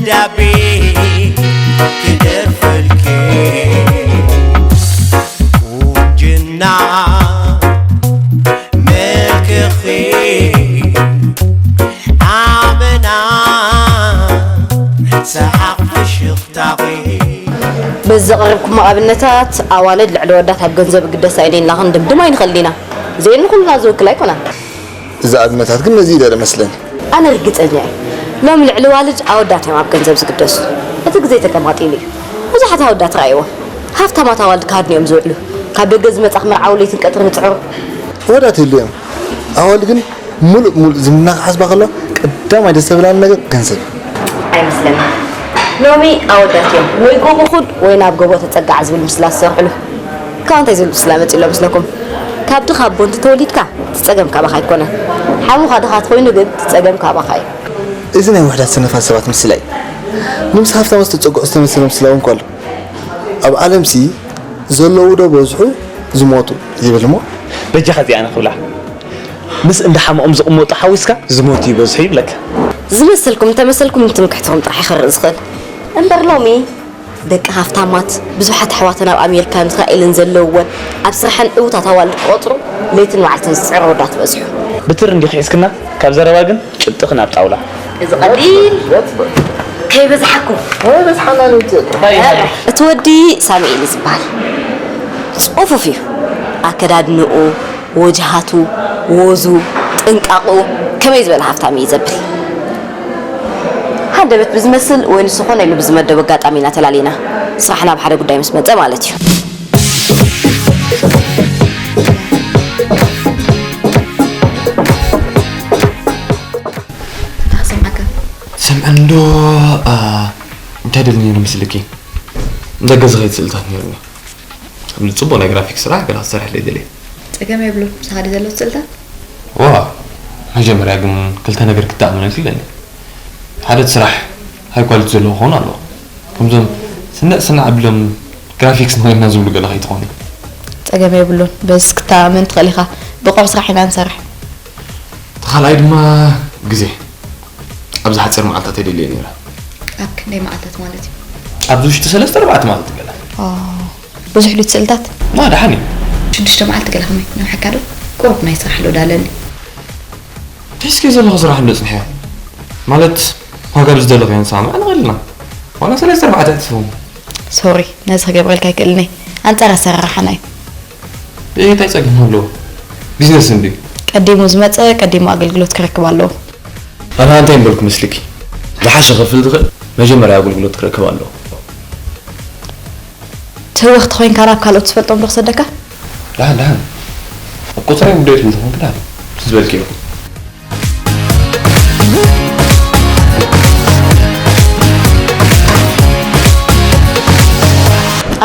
ዳቤ ክደርፈልኪ ቁንጅና መልክኺ ኣመና ሰሓቕ ፍሽኽታኺ። በዚ ዘቕረብኩሞ ኣብነታት ኣዋልድ ልዕሊ ኣወዳት ኣብ ገንዘብ ይግደሳ ኢልና ክንድምድም ኣይንኽእልን ኢና። እዚኤን ንኹልና ዝውክላ ኣይኮናን። እዚ ኣብነታት ግን ነዚ ይደር መስለኒ። ኣነ ርግጸኛ እየ። ሎም ልዕሊ ኣዋልድ ኣወዳት እዮም ኣብ ገንዘብ ዝግደሱ። እቲ ግዜ ተቀማጢሉ እዩ። ብዙሓት ኣወዳት ረኣይዎ። ሃፍታማት ኣዋልድ ካድን እዮም ዝውዕሉ። ካብ ደገ ዝመጻ ክምርዓው ለይትን ቀትርን ዝጽዕሩ። ኣወዳት ይህሉ እዮም። ኣዋልድ ግን ሙሉእ ሙሉእ ዝምድና ክሓስባ ከለዋ ቀዳማይ ደስ ዘብላኒ ነገር ገንዘብ እዩ። ኣይመስለኒ። ሎሚ ኣወዳት እዮም ወይ ጎቦ ኹድ ወይ ናብ ጎቦ ተጸጋዕ ዝብል ምስላ ዝሰርሕሉ። ካብ እንታይ ዝብል ምስላ መጺኡ ኣሎ መስለኩም? ካብ ድኻ ኣቦ እንተተወሊድካ እቲ ጸገም ካባኻ ኣይኮነን። ሓውኻ ድኻ ተኾይኑ ግን እቲ ጸገም ካባኻ እዩ። እዚ ናይ ውሑዳት ሰነፋት ሰባት ምስላ እዩ። ንምስ ሃፍታም ዝተጸግዑ ዝተመሰለ ምስላ እውን እኮ ኣሎ። ኣብ ዓለምሲ ዘለዉ ዶ በዝሑ ዝሞቱ ይብል እሞ። በጃኻ እዚኣ ንኽብላ ምስ እንዳ ሓመኦም ዝቕመጡ ሓዊስካ ዝሞቱ ይበዝሑ ይብለካ። ዝመሰልኩም እንተመሰልኩም ንትምክሕትኹም ጥራሕ ይኸርእ ዝኽእል። እምበር ሎሚ ደቂ ሃፍታማት ብዙሓት ኣሕዋተን ኣብ ኣሜሪካን እስራኤልን ዘለውወን ኣብ ስራሐን ዕዉታት ኣዋልድ ክቖጽሩ ለይትን መዓልትን ዝጽዕሩ ኣወዳት በዝሑ። ብትሪ እንዲኺ ሒዝክና ካብ ዘረባ ግን ጭብጥኽን ኣብ ጣውላ። እዚ ቀሊል ከይበዝሓኩም። ኣይ በዝሓና ነው እቲ። እቲ ወዲ ሳሙኤል እዩ ዝበሃል። ጽፉፍ እዩ። ኣከዳድንኡ፣ ወጅሃቱ፣ ወዙ፣ ጥንቃቕኡ ከመይ ዝበለ ሃፍታም እዩ ዘብል። ሃንደበት ብዝመስል ወይ ንሱ ኮነ ኢሉ ብዝመደቦ ኣጋጣሚ ኢና ተላሊና። ስራሕና ኣብ ሓደ ጉዳይ ምስ መጸ ማለት እዩ። እንታይ ክሰምዓካ? ሰምዐኒ ዶ፣ ኣ፣ እንታይ ደሊ ነይሩ መስልኪ? ንደገ ዝኸይድ ስእልታት ነይሩኒ። ከምዚ ጽቡቕ ናይ ግራፊክ ስራሕ ገለ ክትሰርሕለይ ደልየ። ጸገም የብሉን። ምሳኻ ድዩ ዘሎ ስእልታት? ዋ፣ መጀመርያ ግን ክልተ ነገር ክተኣመነልኪ ኣለኒ። ሓደ እቲ ስራሕ ሃይ ኳሊቲ ዘለዎ ክኸውን ኣለዎ። ከምዞም ስንዕ ስንዕ ኣቢሎም ግራፊክስ ንኸይድና ዝብሉ ገለ ከይትኾኒ። ጸገም የብሉን። በዚ ክትተኣመን ትኽእል ኢኻ። ብቑዕ ስራሕ ኢና ንሰርሕ። እቲ ካልኣይ ድማ ግዜ። ኣብዚ ሓጺር መዓልታት እየ ደልየ ነይረ። ኣብ ክንደይ መዓልታት ማለት እዩ? ኣብዚ ውሽጢ ሰለስተ ኣርባዕተ መዓልቲ ገለ። ኦ፣ ብዙሕ ድዩ እቲ ስእልታት? ማ ደሓን እዩ። ሽዱሽተ መዓልቲ ገለ ከመይ? ነውሓካ ዶ? ቁሩብ ናይ ስራሕ ሎድ ኣለኒ። እንታይ እስከ ዘለኹ ስራሕ እንዶ ጽንሐ? ማለት ዋጋ ብዝደለኽዮ ንሰማማዕ ንኽእል ኢና። ዋላ ሰለስተ ኣርባዕተ ዕጽፊ እውን። ሶሪ፣ ነዚ ክገብረልካ ኣይክእልን እየ። ኣንጻር ኣሰራርሓና እዩ። ብኤ እንታይ ጸገም ኣለዎ? ቢዝነስ እንድዩ። ቀዲሙ ዝመጸ ቀዲሙ ኣገልግሎት ክረክብ ኣለዎ። ኣነ እንታይ እምበልኩ መስልኪ? ዝሓሸ ክፍል ዝኽእል መጀመርያ ኣገልግሎት ክረክብ ኣለዎ። ትህወኽቲ ኮይንካ ናብ ካልኦት ትፈልጦም ዶ ክሰደካ? ደሓን፣ ደሓን። ኣብ ቆጸራይ ጉዳይ ስለ ዝኾንኪ ደሓን። ትዝበልኪ ኢኹም።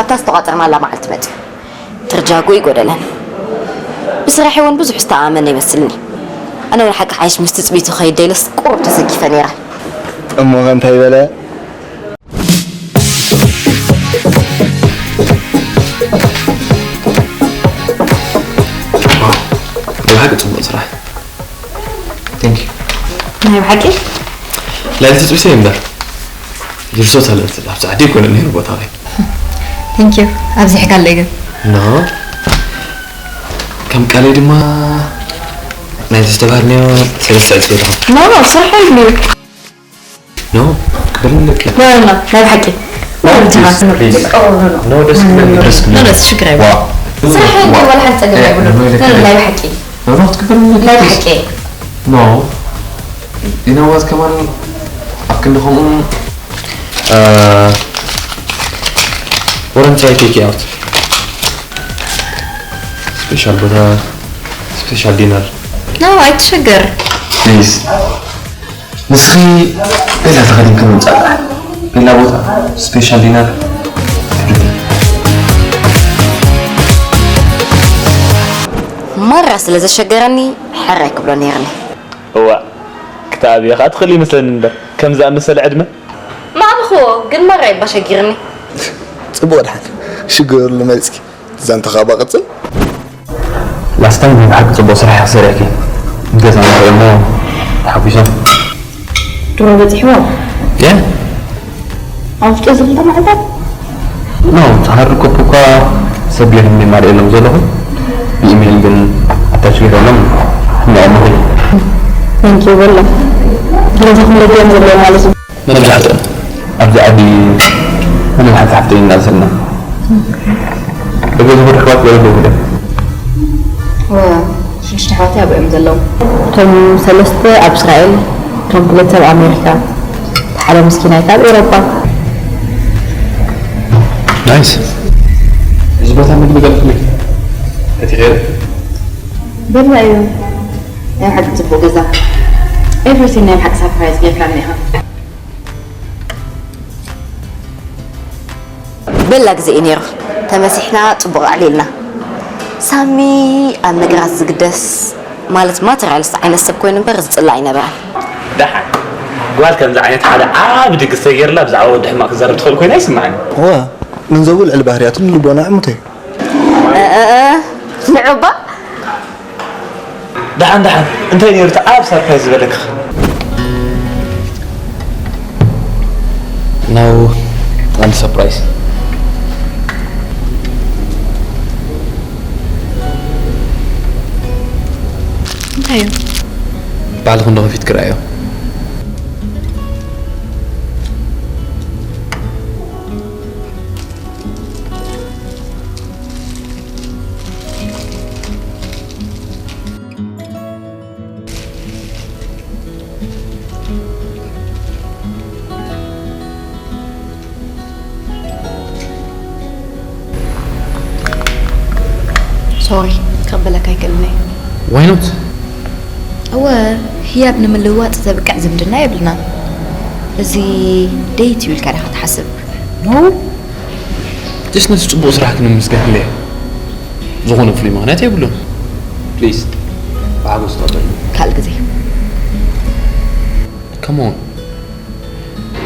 ኣብታ ዝተቋጸርናላ መዓልቲ መጺኡ። ትርጃጉ ይጎደለን። ብስራሐይ እውን ብዙሕ ዝተኣመነ ይመስልኒ። ኣነ እውን ሓቂ ሓይሽ ምስ ትጽቢቱ ከይድ ደይለስ ቁሩብ ተሰኪፈ ነይረ። እሞኸ እንታይ በለ? ብሓቂ ጽቡቕ ስራሕ። Thank you። ናይ ብሓቂ? ላይል ትጽቢተይ እምበር። ይርሶት ኣለበት ኣብ ጻዕዲ ይኮነ ነይሩ ቦታኸይ። Thank you። ኣብዚሕካለይ ግን። ኖ። ከም ቃለይ ድማ ናይቲ ዝተባህልናዮ ሰለስተ ዕጽፊ ኣለኹ። ኖ፣ ኖ፣ ስራሕ እዩ። ኖ፣ ክትበልኒ ደቂ። ኖ፣ ኖ፣ ኖ፣ ናይ ብሓቂ። ኖ፣ ኖ፣ ኖ፣ ፕሊዝ፣ ኖ፣ ፕሊዝ። ኖ፣ ኖ፣ ኖ። ኖ፣ ደስ ክብለኒ። ኖ፣ ኖ፣ ደስ ክብለኒ። ሽግር የብሉን። ዋ። ስራሕ እዩ፣ ዋላ ሓንቲ ጸገም የብሉን። ኖ፣ ኖ፣ ኖ፣ ናይ ብሓቂ። ኖ፣ ኖ፣ ክትበልኒ ደቂ፣ ናይ ፕሊዝ። ብሓቂ። ኖ። You know what፣ ከማን ኣብ ክንዲ ከምኡ፣ እ፣ what I'm trying to take you out። ስፔሻል ቦታ፣ ስፔሻል ዲነር። ኖ፣ ኣይትሸገር። ፕሊዝ። ንስኺ ቤላ ተኸዲንኪ ምምጻእ ጥራሕ። ቤላ ቦታ፣ ስፔሻል ዲነር። ማራ ስለ ዘሸገረኒ ሕራይ ክብሎ ነይርኒ። እዋእ፣ ክትኣብዮ ኸኣ ትኽእሊ ይመስለኒ እምበር፣ ከም ዝኣመሰለ ዕድመ። ምኣበኽዎ፣ ግን ማራ እባ ሸጊርኒ። ጽቡቕ ደሓን፣ ሽግር የብሉን መሊስኪ። ዛንታ ኸኣ ቀጽል። ላስት ታይም ብሓቂ ጽቡቕ ስራሕ ኢኺ ሰሪሕኪ። ገዛ ንኽሪኦም ተሓጒሶም። ድሮ በጺሕዎም? የ? ኣብ ውሽጢ እዚ ክልተ መዓልታት? ኖ፣ እቲ ሃርድ ኮፒ እኳ ሰቢርኒ ማርኤሎም ዘለኹ፣ ብኢሜይል ግን ኣታች ገይረሎም ንዕምሪ። Thank you በሎ። ስለዚ ክንደገም ዘለዎ ማለት እዩ። መብዛሕትኦም ኣብዚ ዓዲ ምንም ሓንቲ ሓፍተይ እናዘና ብገዝቡ ርሕባት ገለሉ ውህደት። ሽዱሽተ ኣሕዋት ኣብኦም ዘለዉ። እቶም ሰለስተ ኣብ እስራኤል፣ እቶም ክልተ ኣብ ኣሜሪካ፣ ሓደ ምስኪናይ ካብ ኤውሮጳ። ናይስ። እዚ ቦታ ምግቢ ገለ ፍልይ እቲ ገይረ። በላ እዩ። ናይ ሓቂ ጽቡቕ ገዛ። ኤቭሪቲንግ ናይ ሓቂ ሳፕራይዝ ጌርካኒ ኢኻ። በላ ግዜ እዩ ነይሩ። ተመሲሕና ጽቡቕ ኣዕሊልና። ሳሚ ኣብ ነገራት ዝግደስ ማለት ማተርያልስት ዓይነት ሰብ ኮይኑ እምበር ዝጽላእ ኣይነበረን። ደሓን ጓል ከምዚ ዓይነት ሓደ ዓቢ ድግስ ተገይርላ ብዛዕባ ወዲ ሕማቕ ክዛረብ ትኽእል ኮይና ይስምዓኒ። እወ፣ ገንዘቡ ልዕሊ ባህርያቱ ንልቦና ዕሙት እዩ። እ፣ እ፣ እ፣ ንዑባ ደሓን ደሓን እንታይ ነይሩ እቲ ዓብ ሰርፕራይዝ ዝበለካ? Now I'm surprised። እንታይ እዩ? ባዕልኹ እንዶ ከፊትኪ ርኣዮ። ሶሪ፣ ክቕበለካ ኣይክእልን እየ። Why not? እወ፣ ህያብ ንምልውዋጥ ዘብቅዕ ዝምድና የብልናን። እዚ ዴት እዩ ኢልካ ዲኻ ትሓስብ? No። ጀስት ነቲ ጽቡቕ ስራሕኪ ንምስገን ኢለ እየ። ዝኾነ ፍሉይ ምኽንያት የብሉን። ፕሊዝ፣ ብሓጎስ ተቐበልኒ። ካልእ ግዜ። Come on.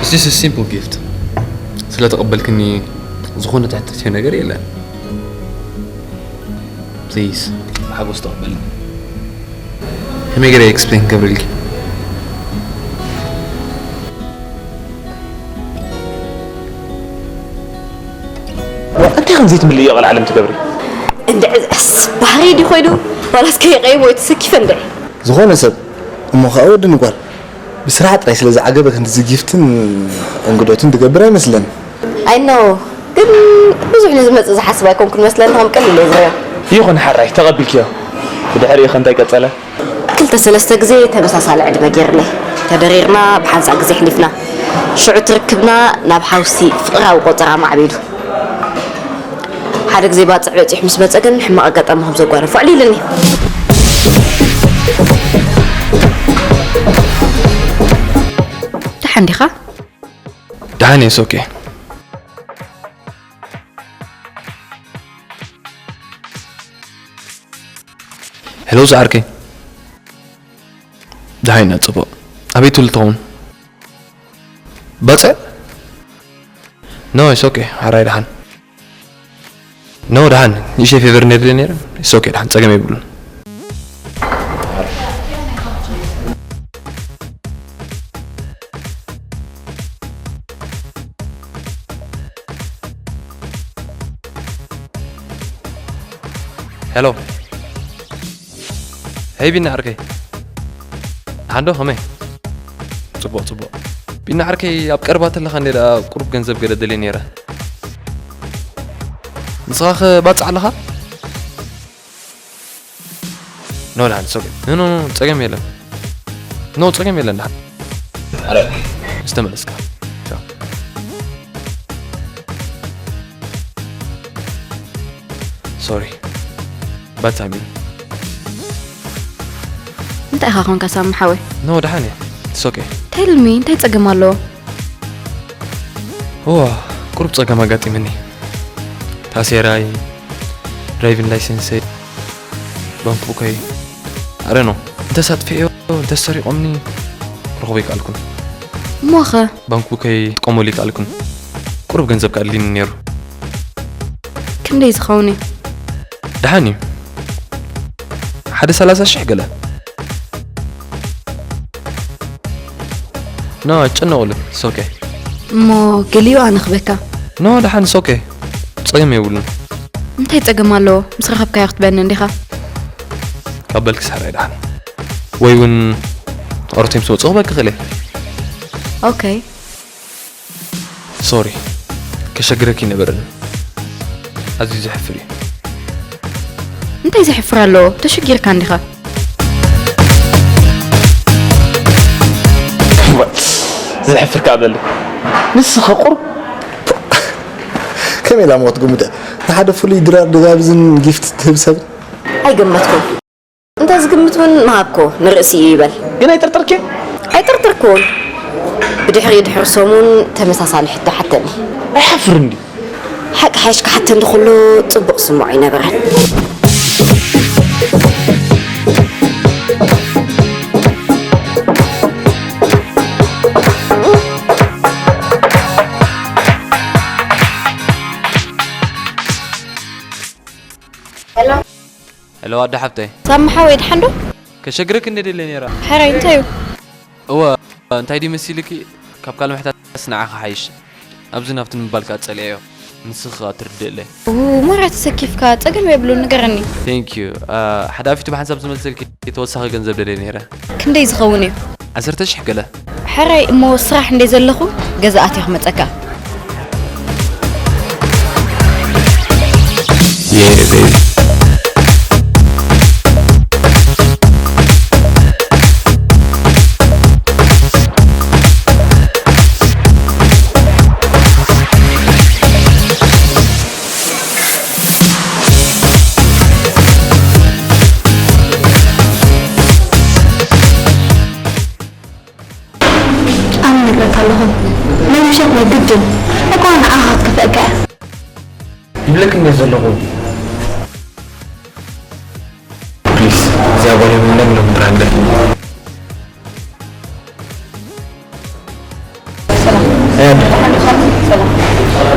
It's just a simple gift. ስለ ተቐበልክኒ ዝኾነ ትሕተትዮ ነገር የለን። ፕሊዝ፣ ብሓጎስ ተቐበልኒ። ከመይ ገይረ ኤክስፕሌን ክገብረልኪ? እንታይ ከም ዘይትምልእዮ ቃል ዓለም ትገብሪ? እንድዒ፣ እስ፣ ባህሪ ድዩ ኮይኑ? ዋላስ ከይቀይሞ እዩ ተሰኪፈ እንድዒ። ዝኾነ ሰብ እሞ ኸኣ ወዲ ንጓል ብስራሕ ጥራይ ስለ ዝዓገበ ክንድዚ ጊፍትን እንግዶትን ትገብር ኣይመስለን። I know፣ ግን ብዙሕ ንዝመጽእ ዝሓስብ ኣይኮንኩን መስለኒ፣ ከም ቀሊል እየ ዝርእዮ። ይኹን ሓራይ፣ ተቐቢልክዮ። ብድሕሪኡ ከ እንታይ ቀጸለ? ክልተ ሰለስተ ግዜ ተመሳሳሊ ዕድመ ገይርለይ። ተደሪርና ብሓንሳእ ግዜ ኣሕሊፍና። ሽዑ ትርክብና ናብ ሓውሲ ፍቕራዊ ቆጸራ ማዕቢሉ። ሓደ ግዜ ባጽዕ በጺሑ ምስ መጸ ግን ሕማቕ ኣጋጣሚ ከም ዘጓነፎ ኣዕሊሉኒ። ደሓን ዲኻ? ደሓን እየ፣ it's okay። ሄሎ ዝዓርከይ። ደሓን ኢና፣ ጽቡቕ። ኣበይ ትውል ትኸውን? ባጽዕ? ኖ፣ it's okay። ሓራይ ደሓን። ኖ፣ ደሓን። ንእሽተይ ፌቨር ነድልየ ነይረ። It's okay፣ ደሓን። ጸገም የብሉን። ሄሎ። ሄይ ቢና ዓርከይ። ደሓን ዶ ከመይ? ጽቡቕ፣ ጽቡቕ። ቢና ዓርከይ፣ ኣብ ቀረባ ተለኻ እንደ ደኣ ቁሩብ ገንዘብ ገለ ደልየ ነይረ። ንስኻ ኸ ባጽዕ ኣለኻ? ኖ፣ ደሓን፣ it's okay። ኖ፣ ኖ፣ ኖ፣ ጸገም የለን። ኖ፣ ጸገም የለን፣ ደሓን። ኣረ፣ ምስ ተመለስካ። ቻው። ሶሪ። ባድ ታይሚንግ። እንታይ ኢኻ ኾንካ ሳሚ ሓወይ? ኖ፣ ደሓን እየ። It's okay። Tell me፣ እንታይ ጸገም ኣለዎ? እዋ፣ ቁሩብ ጸገም ኣጋጢመኒ። ታሴራይ፣ ድራይቪንግ ላይሰንሰይ፣ ባንክ ቡከይ፣ I don't know። እንተስ ኣጥፊኤዮ፣ እንተስ ሰሪቖምኒ፣ ክረኽቦ ኣይከኣልኩን። እሞኸ? ባንክ ቡከይ ክጥቀመሉ ኣይከኣልኩን። ቁሩብ ገንዘብ ከኣድልኒ ነይሩ። ክንደይ ዝኸውን እዩ? ደሓን እዩ። ሓደ ሰላሳ ሽሕ ገለ። ኖ፣ ኣይትጨነቑሉ። It's okay። እሞ ገሊኡ ኣነ ክበካ። ኖ ደሓን፣ it's okay፣ ጸገም የብሉን። እንታይ ጸገም ኣለዎ? ምስ ረኸብካዮ ክትበኒ እንዲኻ። ካብ በልኪ ሰሓራይ ደሓን። ወይ እውን ኦሮቴም ስወጽኦ ክበኪ ክእል እየ። ኦኬ። ሶሪ፣ ከሸግረኪ ይነበረኒ። ኣዝዩ ዘሕፍር እዩ። እንታይ ዘሕፍር ኣለዎ? ተሸጊርካ እንዲኻ። ዘሕፍር ከኣ በሊ። ንስኻ ቁሩብ ከመይ ኢላ እሞ ክትግምቶ? ንሓደ ፍሉይ ድራር ድጋብዝን ጊፍት ትህብ ሰብ? ኣይገመትኩን። እንተ ዝግምት እውን ምሃብኮ ንርእሲ እዩ ይበል። ግን ኣይጥርጥርክን? ኣይጥርጥርኩን። ብድሕሪ ድሕሪ ሰሙን ተመሳሳሊ ሕቶ ሓተኒ። ኣይሓፍርን ድዩ? ሓቂ ሓይሽ ክሓተኒ ከሎ ጽቡቕ ስምዖ ይነብረን። ሄሎ ኣደ ሓብተይ። ሳሚ ሓወይ፣ ድሓን ዶ? ከሸግረክ እንደ ደለ ነይራ። ሕራይ እንታይ እዩ? እወ፣ እንታይ ድዩ መሲልኪ፣ ካብ ካልእ ምሕታትስ ንዓኺ ሓይሽ። ኣብዚ ናብቲ ንምባል ከኣ ጸሊዐዮ። ንስኺ ከኣ ትርድእለይ። ኡ፣ ሞራ ተሰኪፍካ፣ ጸገም የብሉን፣ ንገረኒ። Thank you። ሓዳፊቱ ብሓንሳብ ዝመልሰልኪ ተወሳኺ ገንዘብ ደልየ ነይረ። ክንደይ ዝኸውን እዩ? ዓሰርተ ሽሕ ገለ። ሕራይ እሞ ስራሕ እንደ ዘለኹ ገዛ ኣትየ ክመጸካ። ኣነ ነግረካ ኣለኹ፣ ናይ ምሸት ናይ ግድን እኳ ንዓኻ ክትከፍአካ እያ። ይብለክ እንደ ዘለኹ ፕሊስ፣ እዚኣ ጓል የመንደን ሎም ብራንደር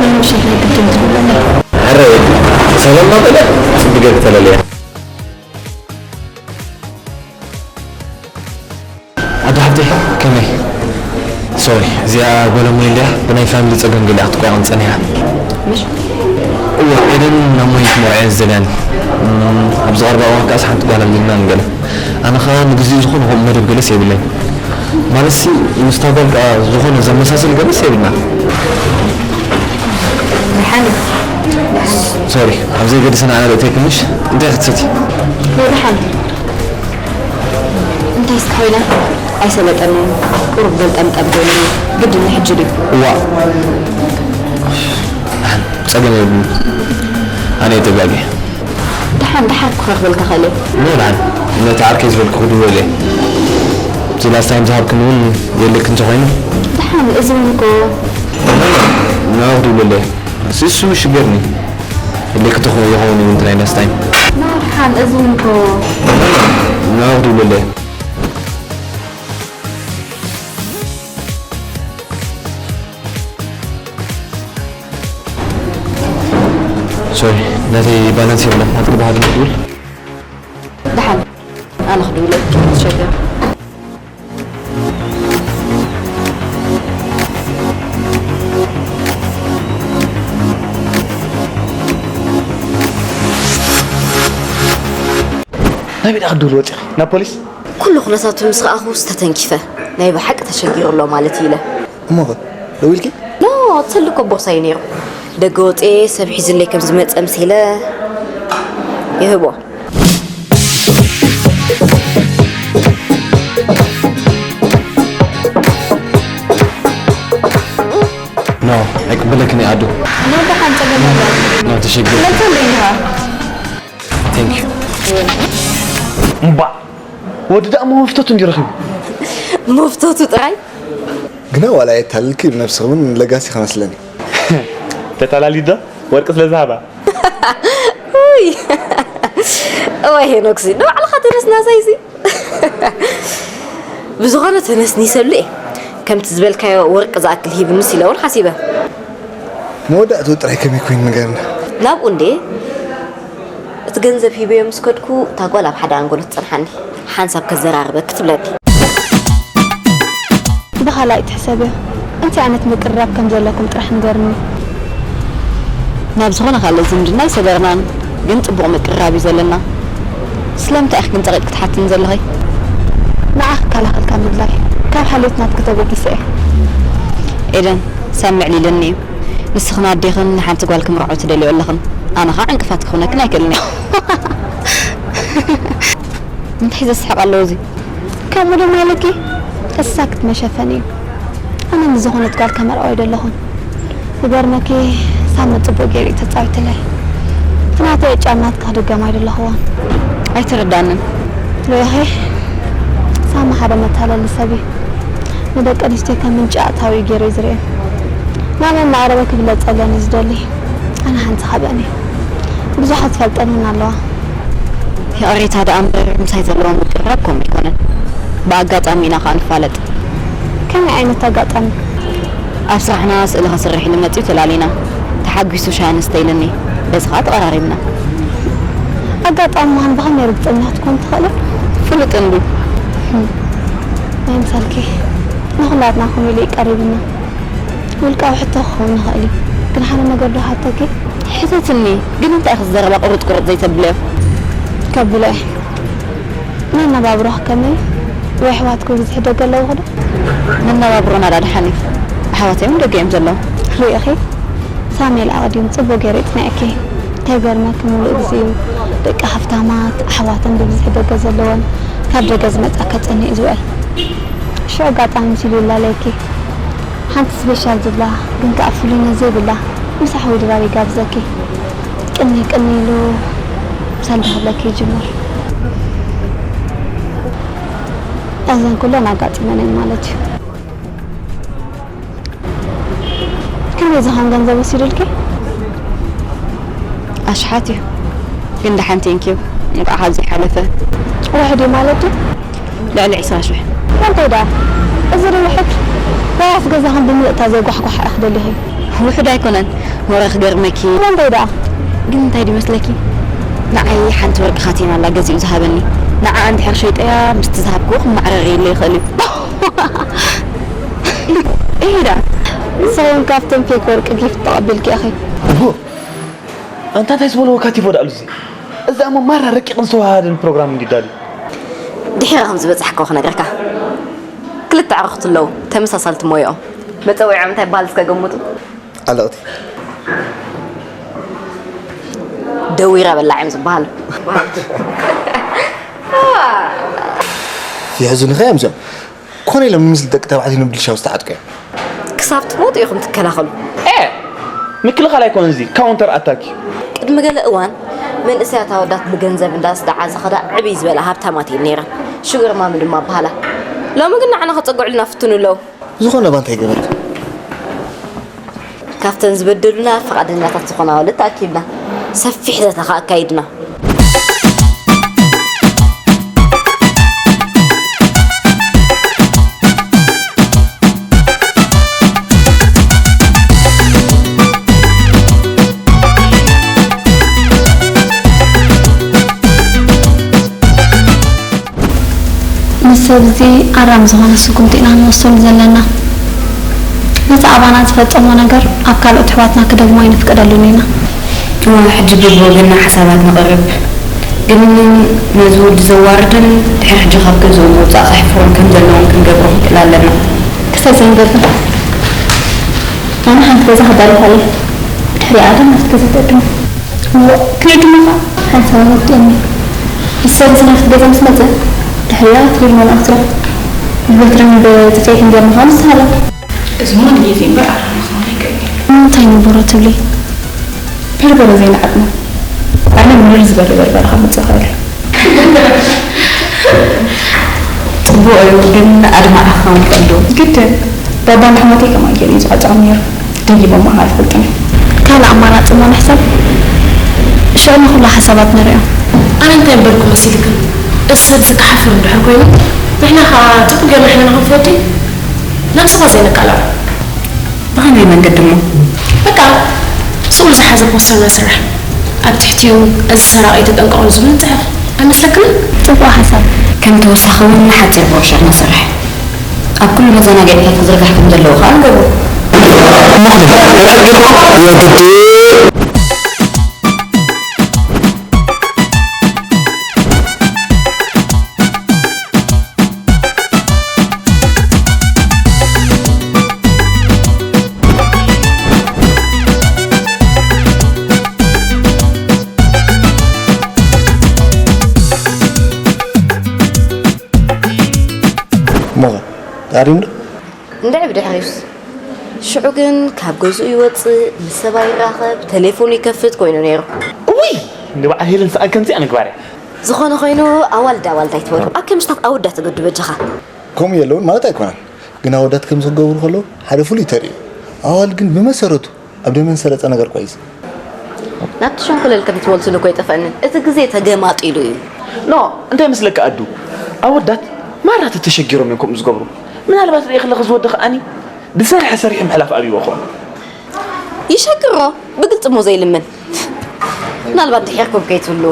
ናይ ምሸት ናይ ግድን ትብለኒ። ኧረ ሰላም ማበለ ጽብገ ተለለያ ኣደ ሓብተይ ከመይ? ሶሪ፣ እዚኣ ጓል እሞይ እንድያ፣ ብናይ ፋሚሊ ጸገም ገሊኣ ክትቋየቕ ጸኒሓ። እወ፣ ኤደን ናብ ሞይ ክትመርዖ እየን ዝደልያን። እም፣ ኣብዚ ቀረባ እዋን ከኣስ ሓንቲ ጓል ኣሊልና ንገለ። ኣነ ኸኣ ንግዚኡ ዝኾነ ከምኡ መደብ ገለስ የብለይን። ማለትሲ፣ ምስታ ጓል ከኣ ዝኾነ ዘመሳስል ገለስ የብልና። ሶሪ፣ ኣብ ዘይገድሰና ኣነ ርእተይ ትንሽ እንታይ ክትሰቲ? ደሓን። እንታይ እስከ ኮይና? ኣይሰለጠንን። ቁሩብ ገልጠምጠም በይኑ ግድን ሕጂ ድዩ? እዋ። ደሓን፣ ጸገም የብሉን። ኣነ እየ ተጋግየ። ደሓን፣ ደሓን እኮ ክረኽበልካ ክእል እየ። ኖ፣ ደሓን። ነቲ ዓርከይ ዝበልኩ ክድውል እየ። እቲ ላስት ታይም ዝሃብክኒ እውን የድልየኪ እንተኾይኑ። ደሓን፣ እዚ እውን እኮ። ንዑ ክድውል እየ። እሱ ሽገርኒ። የድልየኪ እንተኾይኑ ይኸውን እዩ፣ እንተ ናይ ላስት ታይም። ኖ፣ ደሓን፣ እዚ እውን እኮ። ንዑ ክድውል እየ። ሶሪ፣ ናተይ ባላንስ የብለን። ናትኪ ዶ ሓደ ንድውል? ደሓን፣ ኣነ ክድውለልኪ ትሸገር። ናበይ ደኣ ክትድውል ወጺኺ? ናብ ፖሊስ? ኩሉ ኩነታቱ ምስ ረኣኹስ ተተንኪፈ። ናይ ብሓቂ ተሸጊሩ ኣሎ ማለት እዩ ኢለ። እሞኸ ደዊልኪ? ኖ፣ እቲ ስልዲ እኮ ቦርሳይ ነይሩ። ደገ ወፅኤ ሰብ ሒዙለይ ከም ዝመፀ ምስ ኢለ ይህቦ። ኖ፣ ኣይቅበለክን እየ ኣዱ። ኖ፣ ደሓን ጸገም የለን። ኖ፣ ተሸጊረ። ስለዚ እንደ ኢኻ። ቴንክ ዩ። እምባእ ወዲ ደኣ መፍተቱ እንዲ ረኺቡ። መፍተቱ ጥራይ? ግና ዋላ የታልልኪ፣ ብነብስኺ እውን ለጋሲ ከመስለኒ። ተታላሊዶ ወርቂ ስለ ዝሃባ። ውይ። እዋይ ሄኖክሲ፣ ንባዕልኻ ተነስናሳይሲ። ብዝኾነ ተነስኒሰሉ እየ። ከምቲ ዝበልካዮ ወርቂ ዝኣክል ሂብንስ ኢለ እውን ሓሲበ። መወዳእትኡ ጥራይ ከመይ ኮይኑ ንገርና። ናብኡ እንዴ? እቲ ገንዘብ ሂበዮ ምስ ከድኩ፣ እታ ጓል ኣብ ሓደ ኣንጎሎ ትጸንሓኒ። ሓንሳብ ከዘራርበኪ ትብለኒ። ብኻልኣይ ትሕሰብዮ። እንታይ ዓይነት ምቅርራብ ከም ዘለኩም ጥራሕ ንገርኒ። ናብ ዝኾነ ካልእ ዝምድና ኣይሰገርናን፣ ግን ጽቡቕ ምቅርራብ እዩ ዘለና። ስለምንታይ ኢኺ ግን ጸቒጥኪ ትሓትኒ ዘለኺ? ንዓኺ ክከላኸል ካብ ምድላይ፣ ካብ ሓልዮት ናትኪ ተበጊሰ እየ። ኤደን፣ ሳሚ ኣዕሊሉኒ እዩ። ንስኽን ኣዴኽን ንሓንቲ ጓል ክምርዖ ትደልዮ ኣለኽን። ኣነ ኸኣ ዕንቅፋት ክኾነክን ኣይክእልን እየ። እንታይ ዘስሕቕ ኣለዎ እዚ? ከምኡ ድማ ኢለኪ? እሳ ክትመሸፈኒ እዩ። ኣነ ንዝኾነት ጓል ከመርዓው ኣይደለኹን። ዝገርመኪ፣ ሳሚ ጽቡቕ ገይሩ እዩ ተጻዊትለይ። እቲ ናተይ ዕጫ ናትካ ክድገም ኣይደለኽዎን። ኣይተረዳንን። ርኢኺ፣ ሳሚ ሓደ መታለሊ ሰብ እዩ። ንደቂ ኣንስትዮ ከም ምንጪ ኣታዊ እዩ ገይሩ እዩ ዝርእየን። ናብ መማቕረቢ ክብለጸለን እዩ ዝደሊ። ኣነ ሓንቲ ካብአን እየ። ብዙሓት ዝፈልጠን እውን ኣለዋ። ይቕሬታ ደኣ እምበር፣ ምሳይ ዘለዎ ምቅርራብ ከምኡ ኣይኮነን። ብኣጋጣሚ ኢና ኸኣ ንፋለጥ። ከመይ ዓይነት ኣጋጣሚ? ኣብ ስራሕና ስእሊ ከስርሕ ኢሉ መጺኡ ተላሊና። ተሓጒሱ ሻሂ ንስተ ኢሉኒ። በዚ ኸኣ ተቐራሪብና። ኣጋጣሚ ምዃን ብኸመይ ርግጸኛ ክትኮን ትኽእሊ? ፍሉጥ እንድዩ። ህም። ኣይምሰልኪ። ንኹላትና ከምኡ ኢሉ እዩ ቀሪቡና። ውልቃዊ ሕቶ ክኸውን ይኽእል እዩ። ግን ሓደ ነገር ዶ ክሓተኪ? ሕተትኒ። ግን እንታይ ኢኺ ዘረባ ቁርጥ ቁርጥ ዘይተብልዮ? ከብሎ እየ። መነባብሮኺ ከመይ እዩ? ወይ ኣሕዋትኪ ብብዝሒ ደገ ኣለውኺ ዶ? መነባብሮና ደኣ ደሓን እዩ። ኣሕዋተይ እውን ደገ እዮም ዘለዉ። ርኢኺ? ሳሙኤል ኣቕዲሙ ጽቡቕ ገይሩ የጽኒዐኪ። ከይገርመኪ፣ ምሉእ ግዜኡ ደቂ ሃፍታማት ኣሕዋተን ብብዝሒ ደገ ዘለወን ካብ ደገ ዝመጻ ከጽንዕ እዩ ዝውዕል። ሽዑ ኣጋጣሚ መሲሉ ይላለየኪ። ሓንቲ ስፔሻል ዝብላ ግን ከኣ ፍሉይነት ዘይብላ ምሳሕ ወይ ድራር ይጋብዘኪ። ቅንይ ቅንይ ኢሉ ሰልዲ ክብለኪ ይጅምር። እዘን ኩለን ኣጋጢመን እየን ማለት እዩ። ክንደይ ዝኸውን ገንዘብ ወሲዱልኪ? ኣሽሓት እዩ። ግን ደሓን ቴንኪዩ። እንቋዕ ካብዚ ሓለፈ። ውሑድ እዩ ማለት ድዩ? ልዕሊ ዕስራ ሽሕ። እንታይ ደኣ? እዚ ዶ ውሑድ? ዋላስ ገዛኹም ብምልእታ ዘይ ጓሕጓሕ ኢኺ ደሊኺ? ውሑድ ኣይኮነን። ወረ ክገርመኪ። እንታይ ደኣ? ግን እንታይ ድዩ መስለኪ? ንዓይ ሓንቲ ወርቂ ካቴና ኣላ ገዚኡ ዝሃበኒ። ንዓ እንድሕር ሸይጠያ ምስቲ ዝሃብክዎ ክመዓረረየለይ ይኽእል እዩ። እሂ ደኣ። ንስኺ እውን ካብቶም ፌክ ወርቂ ጊፍት ተቐቢልኪ ኢኺ። እቦ፣ ኣንታ እንታይ ዝበልዎ ካቲቦ ደኣሉ እዚ? እዛ እሞ ማራ ረቂቕን ዝተወሃሃደን ፕሮግራም እንዲ ዳሊ። ድሒረ ከም ዝበጻሕክዎ ክነግረካ። ክልተ ኣዕሩኽቲ ኣለዉ፣ ተመሳሳልቲ ሞያኦም። መጸውዒዖም እንታይ ይበሃል እስከ ገምቱ? ኣለቕቲ። ደዊረ በላዕ እዮም ዝበሃሉ። የሕዝኑኻ እዮም እዚኦም። ኮነ ኢሎም ንምስሊ ደቂ ተባዕትዮ ንብልሻው ዝተዓጥቁ እዮም። ክሳብ ትሞቱ ኢኹም ትከላኸሉ። ኤ! ምክልኻል ኣይኮነን እዚ፣ ካውንተር ኣታክ እዩ። ቅድሚ ገለ እዋን መንእሰያት ኣወዳት ብገንዘብ እንዳስደዓ ዝኸዳ ዕብይ ዝበላ ሃብታማት እየን ነይረን። ሹገር ማሚ ድማ በሃላ። ሎሚ ግን ንዓና ከጸግዑልና ፍትኑ ኣለዉ። ዝኾነ እባ እንታይ ገበርካ? ካብተን ዝበደሉና ፍቓደኛታት ዝኾና ኣዋልድ ተኣኪብና፣ ሰፊሕ ዘተ ኸኣ ኣካይድና። ምስ ሰብ እዚ ኣራሚ ዝኾነ ስጉምቲ ኢና ክንወስደሉ ዘለና። ነቲ ኣባና ዝፈጸሞ ነገር ኣብ ካልኦት ኣሕዋትና ክደግሞ ኣይንፍቅደሉን ኢና። እወ፣ ሕጂ በብወገንና ሓሳባት ነቕርብ። ግን ነዚ ወዲ ዘዋርድን ድሕሪ ሕጂ ካብ ገዝኡ ምውጻእ ከሕፍሮን ከም ዘለዎን ክንገብሮ ክንክእል ኣለና። ክሳብ ዘይንገብር፣ ኣነ ሓንቲ ገዛ ክዳለኻ እየ። ብድሕሪኣ ግን ናብቲ ገዛ ትዕድሞ። እሞ ክንዕድሞ ኸዓ ሓንሳብ ወዲአኒ። ይሰሪ ናብቲ ገዛ ምስ መጸ፣ ድሕሪኣ ትሪር መናእኽትዮ ብበትርን ብጽጽየትን ጌርና ኸዓ ንስሃሎ። እዚ እሞ ንግዜ እምበር ኣራሚ ክኸውን ኣይክእልን እዩ። እንታይ ነበሮ ትብሊ? በርበረ ዘይንዓቕማ። ኣነ ምርር ዝበለ በርበረ ካብ መጽእ ይኽእል። ጽቡቕ እዩ፣ ግን ኣድማዒ ክኸውን ይኽእል ዶ? ግድን። ባባን ኣሕዋተይ ከምኣ ገይሩ እዩ ዝቐጽዖም ነይሩ። ደይቦም ከኣ ኣይፈልጡን እዮም። ካልእ ኣማራጺ እሞ ንሕሰብ። ሽዑ ንኹሉ ሓሳባት ንርእዮ። ኣነ እንታይ ምበልኩ መሲልክን? እዚ ሰብ እዚ ክሓፍር እንድሕር ኮይኑ፣ ንሕና ከኣ ጽቡቕ ጌርና ሕነና ክንፈዲ ናብ ሰባት ዘይነቃልዖ። ብኸመይ መንገዲ እሞ? በቃ፣ ስኡል ዝሓዘ ፖስተር ንስራሕ። ኣብ ትሕቲኡ፣ "እዚ ሰራቒ ተጠንቀቑሉ" ዝብል ንጽሕፍ። ኣይመስለክን? ጽቡቕ ሓሳብ። ከም ተወሳኺ እውን ሓጺር ብሮሸር ንሰርሕ። ኣብ ኩሉ መዘናግዒታት ክዝርጋሕ ከም ዘለዎ ከኣ ንገብሮ። የግድ እሞ ተኣሪምዶ? እንድዒ ብድሕሪኡስ? ሽዑ ግን ካብ ገዝኡ ይወጽእ፣ ምስ ሰባ ይራኸብ፣ ቴሌፎኑ ይከፍት ኮይኑ ነይሩ። እውይ! እንዲ በዓል ሄለን ሰኣን ከምዚኣ ምግባር እያ። ዝኾነ ኮይኑ ኣዋልድ ኣዋልድ ኣይትበሉ። ኣብ ከምሽታት ኣወዳት ተገዱ በጃኻ። ከምኡ የለውን ማለት ኣይኮነን፣ ግን ኣወዳት ከምዚ ክገብሩ ከለዉ ሓደ ፍሉይ ተርእዩ። ኣዋልድ ግን ብመሰረቱ ኣብ ደመን ሰረጸ ነገር እኳ እዩ። ናብቲ ሸንኮለል ከም ትመልሱሉ እኮ ኣይጠፍአንን። እቲ ግዜ ተገማጢሉ እዩ። ኖ፣ እንታይ ይመስለካ ኣዱ? ኣወዳት ማራ ተተሸጊሮም እዮም ከምኡ ዝገብሩ። ምናልባት ርኢ ከለኺ ዝወዲ ከኣኒ ዝሰርሐ ሰሪሑ ምሕላፍ ኣብይዎ ክኾን። ይሸግሮ፣ ብግልጺ እሞ ዘይልምን። ምናልባት ድሒርኩም ከይትህልዉ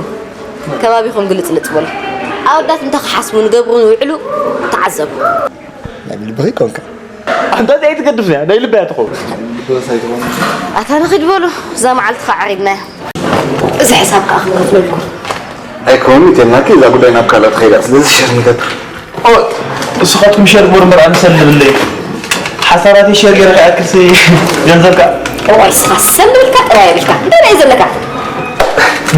ከባቢኹም ግልጽልጽ በሉ። ኣወዳት እንታይ ክሓስቡ ንገብሩ ንውዕሉ ተዓዘቡ። ናይ ልብኺ ኮንካ። ኣንታ እዚኣ ኣይትገድፍንያ፣ ናይ ልበያ ትኸውን። ኣታ ንኺድ በሉ፣ እዛ መዓልቲ ኸዓ ዓሪድናያ። እዚ ሕሳብ ከኣ ክኸፍለልኩም። ኣይከውን፣ ይተናኪ እዛ ጉዳይ ናብ ካልእ ትኸይዳ፣ ስለዚ ሸር ንገብር። ኦ፣ ንስኻትኩም ሸር ግበሩ እምበር፣ ኣነ ሰልብለይ። ሓሳባተይ ሸር ገይረ ክኣክልሲ ገንዘብካ። እዋይ፣ ንስኻ ሰልብልካ ጥራይ የብልካ። እንታይ ናይ ዘለካ?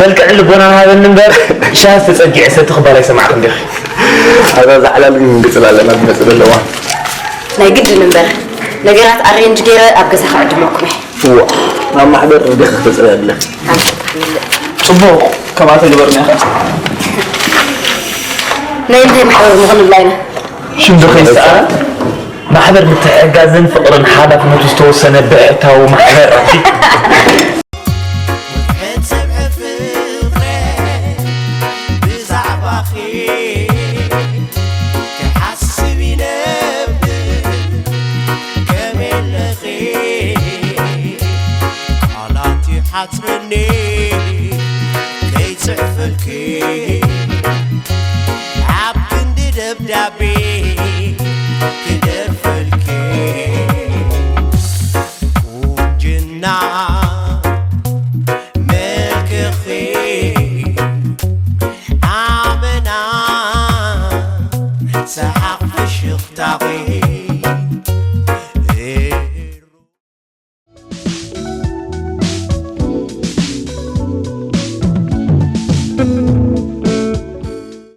መልክዕን ልቦናን ሃበኒ እምበር፣ ሻሂ ተጸጊዐ ሰቲ ክበሃል ኣይሰማዕኩን ዲኺ? ኣዛ ዛዕላል ግን ግጽል ኣለና ዝመጽእ ዘለዋ። ናይ ግድን እምበር፣ ነገራት ኣሬንጅ ገይረ ኣብ ገዛ ክዕድመኩም እየ። እዋ፣ ናብ ማሕበር ዲኺ ክተጽርያ ኣለኺ? ኣንተ ትሓምል። ጽቡቕ፣ ከምኣ ተግበርና ኢኻ። ናይ እንታይ ማሕበር ምኾን ንብላ ኢና? ሽም ዶ ከይሰኣና? ማሕበር ምትሕግጋዝን ፍቕርን ሓላፍነቱ ዝተወሰነ ብሕታዊ ማሕበር። ውሕድ ሰብ ፍቕረ ብዛዕባኺ ክሓስብ ይነብር። ከመይ ኣለኺ? ቃላት ይሓጽረኒ ከይጽሕፈልኪ፣ ኣብ ክንዲ ደብዳቤ ክደርፈልኪ። ቁንጅና መልክኺ ኣመና ሰሓቕ ፍሽኽታኺ።